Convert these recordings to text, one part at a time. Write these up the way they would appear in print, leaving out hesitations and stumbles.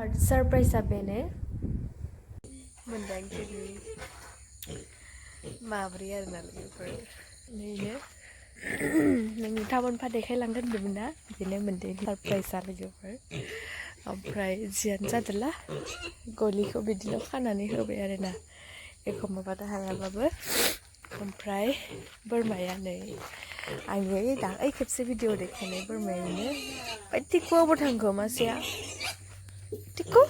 Surprise bene. Mendagini. Mabri arna lagi Nene. Nang tabon pada kehilangan dimana? Jadi mending surprise lagi Ompray jian jadilah. Goli ko bidilo kanani hobi arena. Eko mabada halababe. Ompray bermaya nih. Angge dah kepse video dekane bermaya nih. Tiko bertanggo mas ya. Tiko?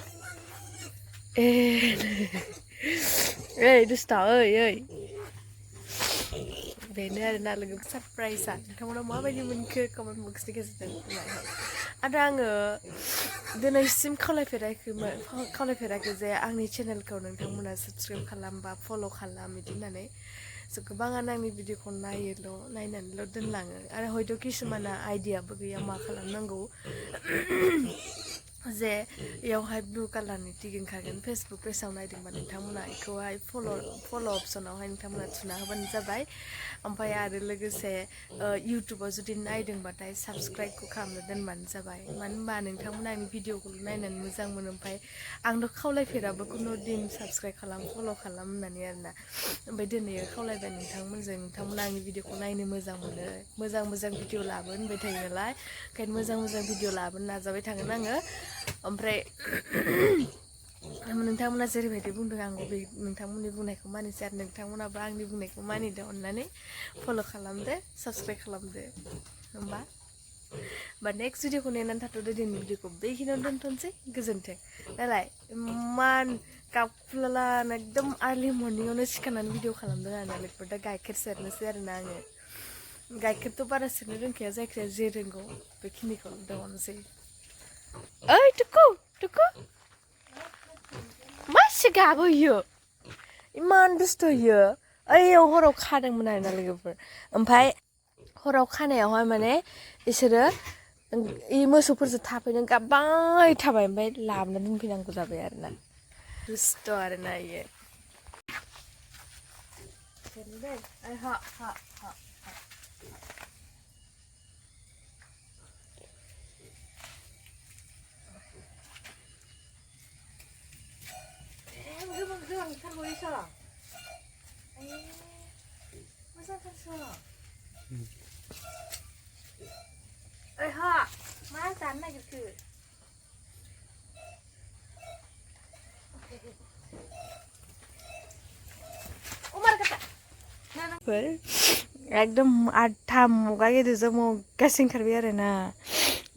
Dusta Bene arena lagi surprise Kamu mau apa ni mungkin kamu mau sedikit Ada angge Dinaisim खावलायफेराखै जे आंनि चेनेलखौ नोंथांमोना subscribe खालामबा फल' खालाम बिदि होननानै गोबाङानो आंनि भिडिअखौ नायनानैल' दोनलाङो आरो हयथ' किसुमाना आइडियाबो गैया मा खालामनांगौ जे इयावहाय ब्लु कालारनि टिक ओंखारगोन फेसबुक पेजाव नायदोंबा नोंथांमोना बेखौहाय फल' अपसनावहाय नोंथांमोना थुना होबानो जाबाय ओमफ्राय आरो लोगोसे इउटुबाव जुदि नायदोंबाथाय साबस्क्राइबखौ खालामना दोनबानो जाबाय मानो होनबा नोंथांमोना आंनि भिडिअखौ नायनानै मोजां मोनो ओमफ्राय आंथ' खावलायफेराबो खुनु दिन साबस्क्राइब खालाम फल' खालाम होननानै आरोना ओमफ्राय दिनै खावलायबाय नोंथांमोना आंनि भिडिअखौ नायनो मोजां मोनो मोजां भिडिअ लाबो होनबाय थायो नालाय ओंखायनो मोजां भिडिअ लाबोनो नाजाबाय थागोन आङो ओमफ्राय नोंथांमोना जेरैबायदि बुंदों आंबो बे नोंथांमोननि बुंनायखौ मानिसै आरो नोंथांमोनाबो आंनि बुंनायखौ मानिदो अननानै फल' खालामदो साबस्क्राइब खालामदो होमबा नेक्स्ट भिडिअखौ नेनानै थाथ'दो दिनैनि भिडिअखौ बेखिनियावनो दोनथ'नोसै गोजोन्थों नालाय इमान गाबफ्लालानो एकदम आर्लि मर्निंआवनो सिखारनानै भिडिअ खालामदों आरोना लेकफोर दा गाइखेर सेरनोसै आरोना आङो गाइखेरथ' बारा सेरनो रोंखाया जायखिजाया जे रोंगौ बेखिनिखौ दङनोसै ओइ तुकु मासि गाबो इयो इमान दुस्त इयो ओइयाव हराव खादोंमोन आरोना लोगोफोर ओमफ्राय हराव खानायावहाय माने इसोरो मोसौफोरजों थाफैनो गाबबाय थाबाय ओमफ्राय लाबोना दोनफैनांगौ जाबाय आरोना दुस्त आरोना इयो मा जानो नागिरखो एकदम आधा मुगा गेदेरजों मगासिनो ओंखारबाय आरोना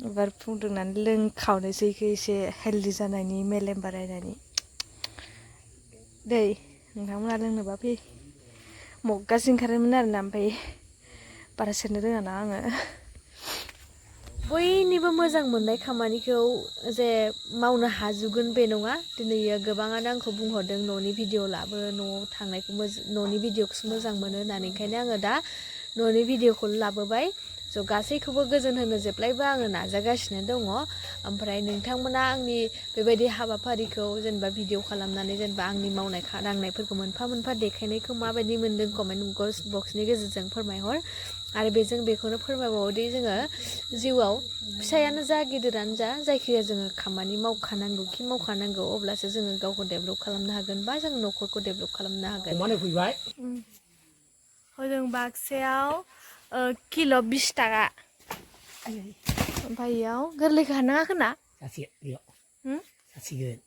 एबार फुदुंनानै लोंखावनोसै एसे हेल्दि जानायनि मेलेम बारायनायनि दै नोंथांमोना लोंनोबा फै मगासिनो ओंखारोमोन आरोना ओमफ्राय बारा सेरनो रोङाना आङो बयनिबो मोजां मोननाय खामानिखौ जे मावनो हाजोबगोन बे नङा दिनै गोबाङानो आंखौ बुंहरदों न'नि भिडिअ लाबो न'आव थांनायखौ न'नि भिडिअखौसो मोजां मोनो होननानै ओंखायनो आङो दा न'नि भिडिअखौ लाबोबाय स' गासैखौबो गोजोन होनो जेब्लायबो आङो नाजागासिनो दङ ओमफ्राय नोंथांमोना आंनि बेबायदि हाबाफारिखौ जेनेबा भिडिअ खालामनानै जेनेबा आंनि मावनाय दांनायफोरखौ मोनफा देखायनायखौ माबायदि मोन्दों कमेन्ट बक्सनि गेजेरजों फोरमायहर आरो बेखौनो फोरमायबावोदि जोङो जिउआव फिसायानो जा गिदिरानो जा जायखिजाया जोङो खामानि मावखानांगौ अब्लासो जोङो गावखौ डेभेलप खालामनो हागोन बा जों न'खरखौ डेभेलप खालामनो हागोन माने फैबाय हजों बाक्सायाव किल' 20 थाखा ओमफ्राय इयाव गोरलैखौ हानाङा खोना जासिगोन